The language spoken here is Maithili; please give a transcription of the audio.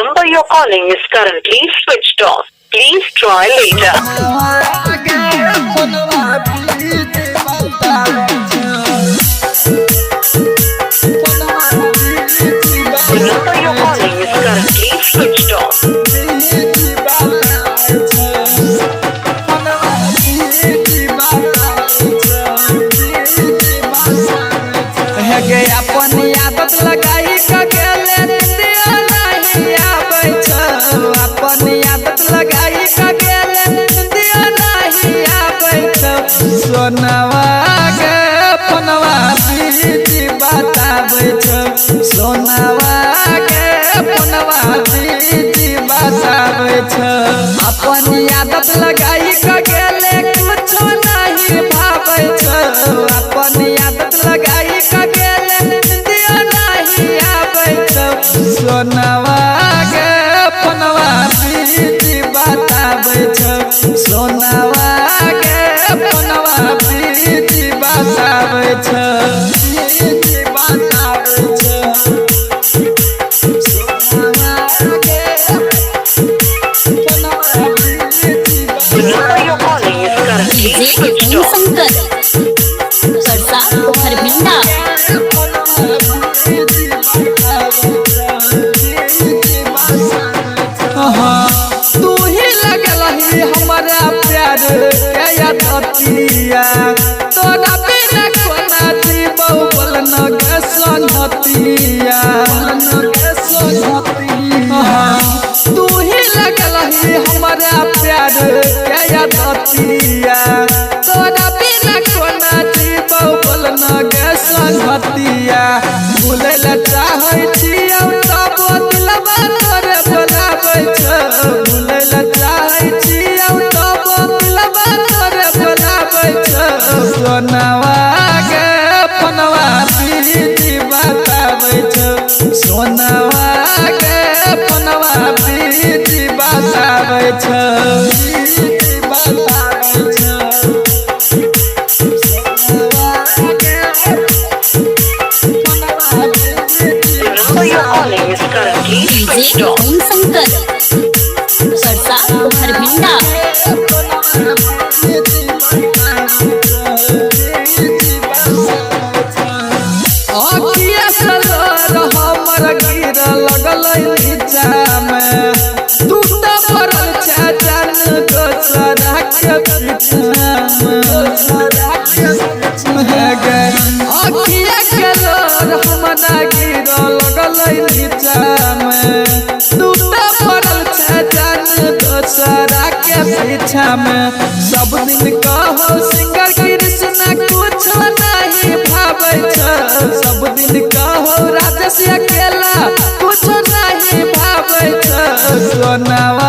number you're calling is currently switched off. Please try later. The number you're calling is currently switched off. हे अपन आदत लगाई के गेले निंदिया नहीं आबै छौ। अपन आदत लगाई के गेले निंदिया नहीं आबै छौ। सोनवा गे फोनवा बीजी बताबै छौ। सोनवा गे फोनवा बीजी बताबै छौ। अपन आदत लगाई के गेले कुछो नहीं भाबै छौ। अपन आदत लगाई के गेले निंदिया नहीं आबै छौ। सोनवा गे फोनवा बीजी बताबै छौ। सोनवा गे फोनवा बीजी बताबै छौ। बीजी बताबै छौ। सोनवा गे फोनवा बीजी। The number you're calling is currently DJ switched Om off. Shankar, Parsa Pokharvinda. तू ही लगल ही हमारा प्यार के आदतिया, तोरा बिना कोना जीबौ बोल न गे संगतिया। तू ही लगल ही हमारा प्यार के आदतिया, तोरा बिना कोना जीबौ बोल न गे संगतिया। भूलै लए चाहै छियौ तब दिलवा तोरे बोलाबै छौ। भूलै लए चाहै छियौ तब दिलवा तोरे बोलाबै छौ। सोनवा गे फोनवा बीजी बताबै छौ। सोनवा गे फोनवा बीजी बताबै छौ। बीजी बताबै छौ। सोनवा गे फोनवा बीजी। The number you're calling is currently DJ switched off. Om Shankar, Parsa Pokharvinda. हमर गिर लगल नीचामे, तू तऽ पड़ल छै जान दोसरा के पीछामे। गे अखिया के लोर हमरा गिर लगल नीचामे, तू तऽ पड़ल छै जान दोसरा के पीछामे। सब दिन कहो सिंगर कृष्णा कुछो नहीं भाबै छौ। सब दिन कहो राजेश अकेला कुछो नहीं भाबै छौ। सोनवा